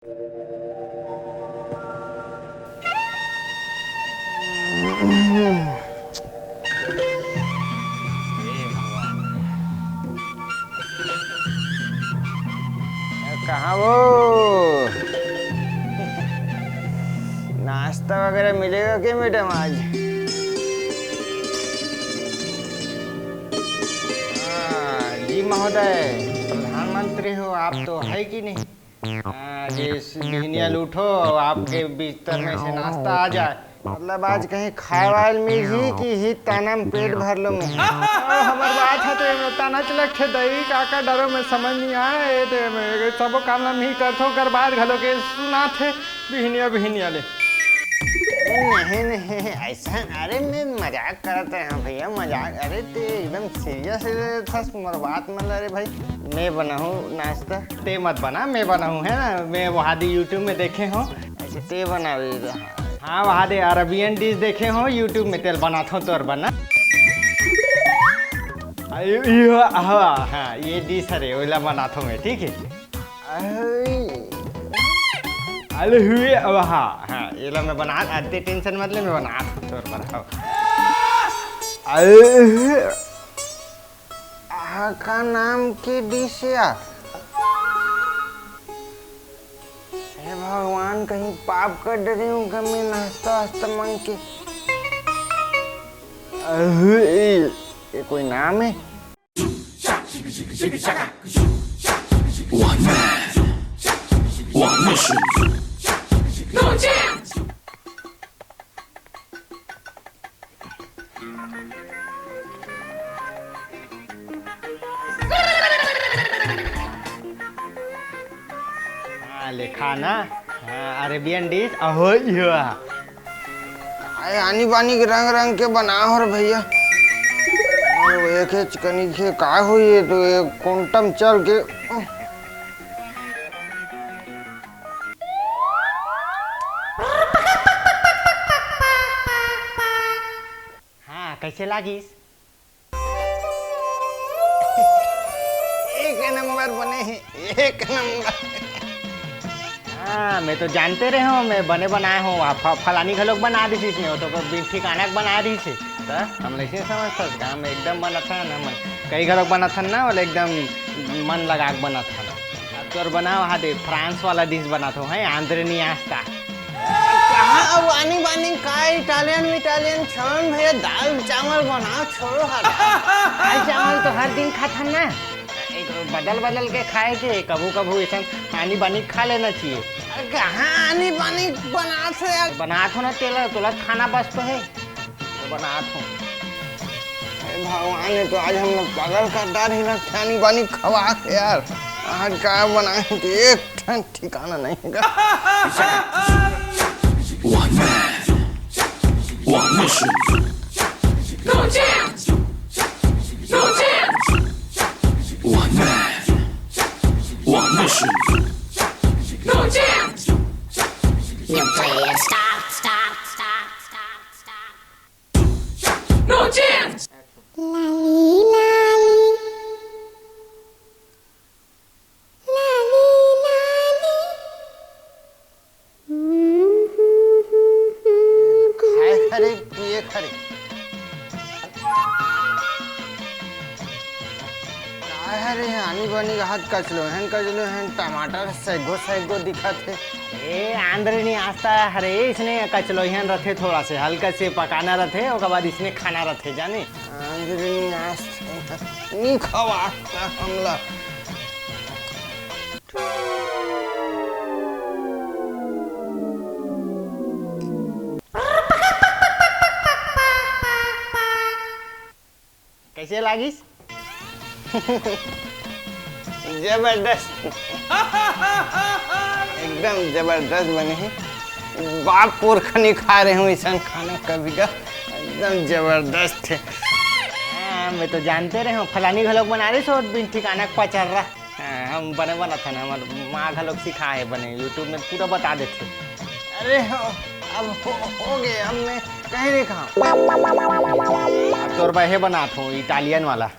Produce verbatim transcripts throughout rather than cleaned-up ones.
कहाँ वो? नाश्ता वगैरह मिलेगा क्या मैडम आज? हाँ, जी महोदय, प्रधानमंत्री हो आप तो, है कि नहीं? हाँ, जी, बिहनिया ल उठो, आपके बिस्तर में से नाश्ता आ जाए। मतलब आज कहीं खाए वाल मिलही कि ही ताना में पेट भर लो मैं। ओ, हमर बात है तो एमे ताना चलक थे दई, का का डरो में समझ नहीं आए, ए ते में सबो काम ला मी करथो, कर बाद घलो के सुनाथे बिहनिया बिहनिया ले। नहीं, नहीं, ऐसा, अरे मैं मजाक करत रहे हूँ भैया, मजाक। अरे ते एकदम सीरियस ले लेथस मोर बात मन ला रे भाई। मैं बनाहूँ नाश्ता, ते मत बना, मैं बनाहूँ, है ना? मैं वहाँ दे YouTube में देखे हूँ। अच्छा, ते बनावे रे? हाँ, वहाँ दे अरेबियन डिश देखे हूँ YouTube में, तेल बनाथो तोर बना। अरे, ये, हाँ, हाँ, ये डिश हरे, ओला बनाथो मैं, ठीक है? अरे। अरे हुए, अब हाँ, हाँ, एला मैं बना, आते टेंशन मत ले, मैं बना तोर बर, हाँ। अरे, आ, का नाम के डिश या? हे भगवान, कहीं पाप कर डरे हूँ का मैं नाश्ता वास्ता मांग के? अरे, ये कोई नाम है? हाँ, ले खा ना। हाँ, अरेबियन डिश, अहो, यो। अरे, आनी बानी के रंग रंग के बना हो रे भैया। अरे, वो एक है चिकनी के का हुई है, तो ये कोंटम चल के। हाँ, कैसे लागिस? एक नंबर बने हे, एक नंबर। हाँ, मैं तो जानते रहे हूँ, मैं बने बनाए हूँ, आप फ-, फलानी घलोक बना दीस इसने, वो तो कोई ठिकाना के बना दीस हे। त हम ऐसे समझथस, गाँव में एकदम बनाथन हमन, कई घलोक बनाथन ना, बोले एकदम मन लगा के बनाथन। अब तोर बनाओ, हाँ दे, फ्रांस वाला डिश बनाथो, हैं, आंद्रेनी आस्ता। कहाँ अब आनी बानी का इटालियन विटालियन छोड़न भैया, दाल चावल बनाओ, छोड़ो हटा। दाल चावल तो हर दिन खाथन ना, एक बदल बदल के खाए के, कभू कभू ऐसा आनी बानी खा लेना चाहिए। अरे कहाँ आनी बानी बनात हो यार? बनात हो ना तेला, तोला खाना बस तो है। तो बनात हो। अरे भगवान, ये तो आज हम लोग पागल कर डाल ही लगथे आनी बानी खवा के यार। आज का बनाए एक ठन ठिकाना नहीं का। One man, one mission. No chance. No chance. One man, one mission. No chance. You play it stop, stop, stop, stop, stop. No chance. Lali, lali. खाए हरे, पिए हरे। काय हरे, आनी बानी हाथ कचलो हन, कचलो हन, टमाटर सैगो सैगो दिखत हे। ए, आंद्रेनी आस्ता हरे, इसने कचलोहन रथे, थोड़ा से हल्का से पकाना रथे, ओकर बाद इसने खाना रथे, जाने? आंद्रेनी आस्ता नी खवा हमला। कैसे लागिस? जबरदस्त। एकदम जबरदस्त बने हे। बाप पुरखा नी खाए रहे हूँ ऐसा खाना कभी का। एकदम जबरदस्त हे। हाँ, मैं तो जानते रहे हूँ, फलानी घलोक बना रहे सो बिन ठिकाना के पचर्रा। हाँ, हम बने बनाथन, हमर माँ घलोक सिखाए हे बने, YouTube में पूरा बता देथे। अरे हो, अब हो, हो गे, अब मैं कहीं नहीं खाऊं। अब तोर बर हे बनात हूँ, इटालियन वाला।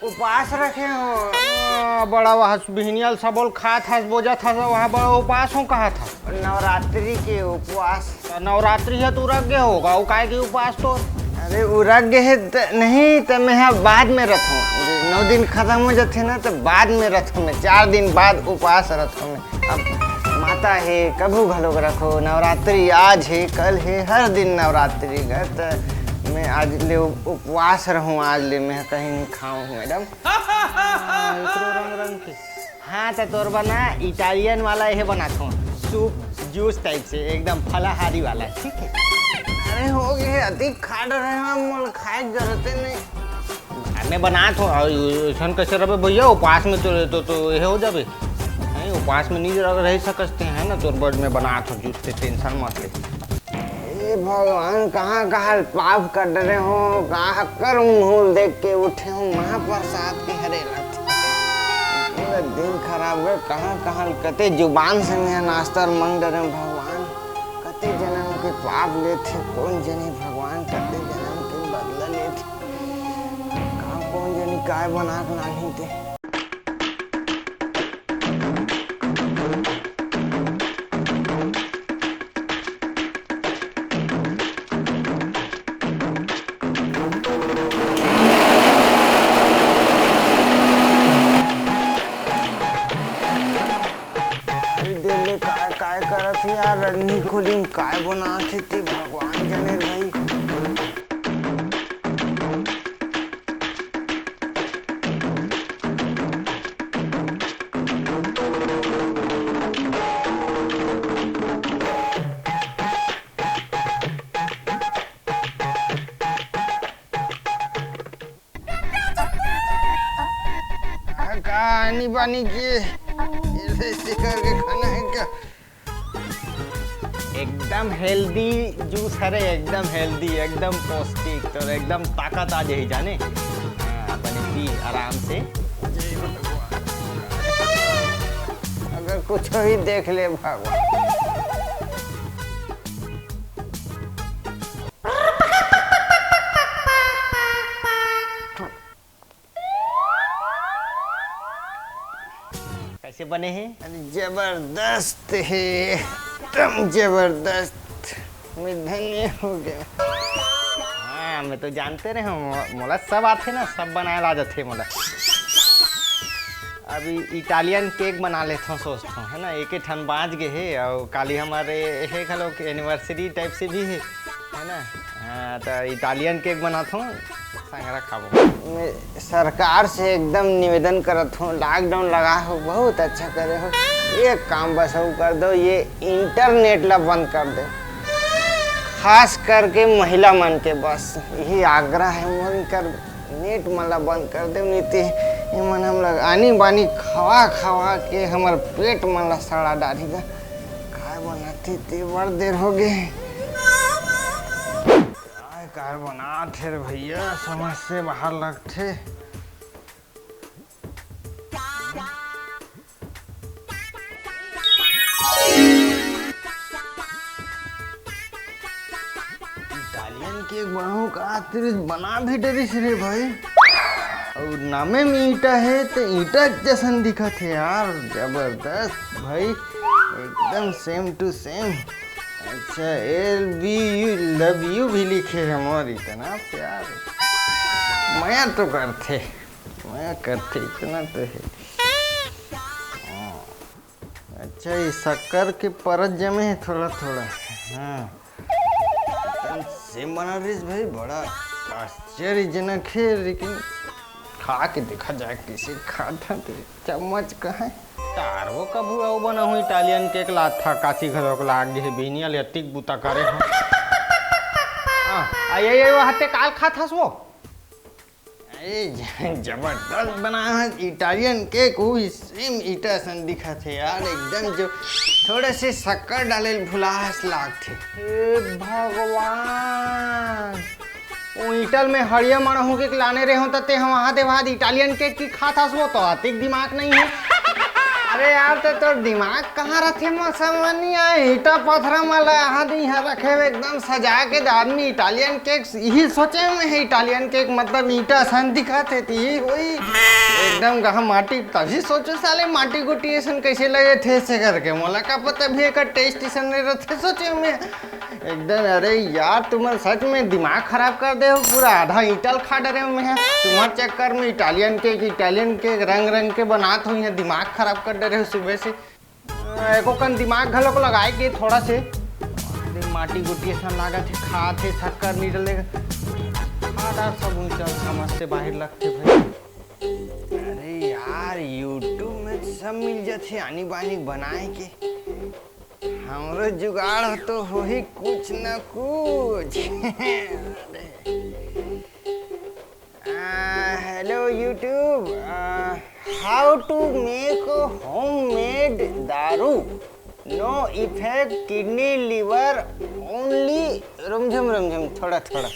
उपास रखे हो? आ, बड़ा वहाँ बिहनियल सबोल खात हस, बोजत हस, वहाँ बड़ा उपास हो कहा था। नवरात्रि के उपवास। नवरात्रि है तो उरग गे होगा, वो काय के उपास तो? अरे उरग गे है त, नहीं त मैं हा बाद में रथों, नौ दिन खत्म हो जाते ना तो बाद में रथों, मैं चार दिन बाद उपास रथों मैं। अब माता है, कभू घलोक रखो, नवरात्रि आज है, कल है, हर दिन नवरात्रि का, त मैं आज ले उपवास रहूं, आज ले मैं कहीं नहीं खाऊं मैडम। हाँ, एकरो रंग रंग के। हाँ, त तोर बना इटालियन वाला ये बनाथों, सूप जूस टाइप से, एकदम फलाहारी वाला, ठीक है? अरे हो गए, अधिक खा डरे हम, मोल खाए के जरूरत नहीं। मैं बनात हो, अइसन कैसे रहे भैया, उपास में तो, तो, तो ये हो जाबे। नहीं, उपास में नहीं रह, रह सकते हैं ना, तोर बड़ में बनात हो जूस से, टेंशन मत ले। ए भगवान, कहाँ कहाँ पाप कर डरे हो, कहाँ कर मुंह देख के उठे हो, महाप्रसाद के हरे रथ। पूरा दिन खराब गए, कहाँ कहाँ कते जुबान से मैं नाश्ता मांग डरे हो भगवान, कते जन्म के पाप लेथे, कौन जनी भगवान कते जन्म के बदला लेथे। का कोन जनी काय बना के लानही ते। अरे दे ले, काय, काय करत हे यार, रजनी खोली में काय बनात हे ते भगवान जाने भाई। का आनी बानी के ऐसे करके खाना है क्या? एकदम हेल्दी जूस हरे, एकदम हेल्दी, एकदम पौष्टिक, तो एकदम ताकत आ जाही जाने। हाँ, बने पी आराम से। अगर कुछ भी देख ले भगवान। कैसे बने हे? अरे जबरदस्त हे, एकदम जबरदस्त। मैं धन्य हो गया। हाँ, मैं तो जानते रहे हूँ, मो-, मोला सब आथे ना, सब बनाए ला जाथे मोला। अभी इटालियन केक बना लेथों, सोचथों, है ना, एक ठन बाँच गे हे, और काली हमारे हे घलो एनिवर्सरी टाइप से भी हे, है ना। हाँ, तो इटालियन केक बनाथों, संगरा खाबो। मैं सरकार से एकदम निवेदन करत हूँ, लॉकडाउन लगा हो, बहुत अच्छा करे हो, एक काम बस अउ कर दो, ये इंटरनेट ला बंद कर दो, खास करके महिला मन के बस यही आग्रह है, बंद कर, नेट मन ला बंद कर दे, नहीं ते ये मन हम लोग आनी बानी खवा खवा के हमर पेट मन ला सड़ा डारी गा। काय बनाती ते बड़ देर हो गए। काय, काय बनात हे रे भैया, समझ से बाहर लगथे। इटालियन केक बनाहूँ का, तेरे बना भी डरिस रे भाई। और नामे में ईटा है, तो ईटा जैसन दिखत है यार, जबरदस्त भाई, एकदम same to same। अच्छा, L B U love you भी लिखे है मोर, इतना प्यार। मया तो करथे, मया करथे, इतना तो है। हाँ। अच्छा, ये शक्कर के परत जमे है थोड़ा थोड़ा। हाँ, एकदम same बना रहिस भाई, बड़ा आश्चर्यजनक है, लेकिन खा के देखा जाए कैसे खात है। चम्मच कहाँ है? तारवो कभू अउ बनाहूँ इटालियन केक लात था, काशी घरोक लाग गे हे, बिहनिया ले अतिक बुता करे हो। हाँ, आ, ये, ये, वो हत्ते काल खात हस वो? अरे ज-, जबरदस्त बनाया है इटालियन केक, वो भी same ईटा सन दिखत है यार, एकदम जो थोड़े से शक्कर डाले भुलास लागथे। हे भगवान, वो ईटल में हड़िया मड़हूँ के लाने रहे हो त ते हम वहाँ देवाद इटालियन केक की खात हस वो तो अतिक दिमाग नहीं है। अरे यार, तो तोर दिमाग कहाँ रथे? मौसम नहीं आए, ईटा पथरा मला यहाँ दे, यहाँ रखे हुए एकदम सजा के दे आदमी। इटालियन केक यही सोचे में है, इटालियन केक मतलब ईटा सन दिखा थे, तो यही होई एकदम कहाँ माटी। तभी सोचो साले, माटी गुटी ऐसन कैसे लगे थे से करके। मोला का पता भी एकर टेस्ट ऐसन नहीं रहते, सोचे में एकदम। अरे यार, तुमन सच में दिमाग खराब कर दे हो पूरा। आधा ईटा ल खा डरे हो मैं, तुम्हार चक्कर में इटालियन केक, इटालियन केक रंग रंग के बनात हो, यहाँ दिमाग खराब कर डरे हो सुबह से। एको कन दिमाग घलो को लगाए के थोड़ा से। अरे माटी गुटी ऐसा लागत है, खात है, शक्कर निकले। आधा सब ऊंचा समझ से बाहर लगते भाई। अरे यार, YouTube में सब मिल जाथे आनी बानी बनाए के। हमरो जुगाड़ तो होही कुछ न कुछ। अरे। आ, hello YouTube, आ, how to make homemade दारू, no effect, kidney, liver, only रुमझुम रुमझुम थोड़ा थोड़ा।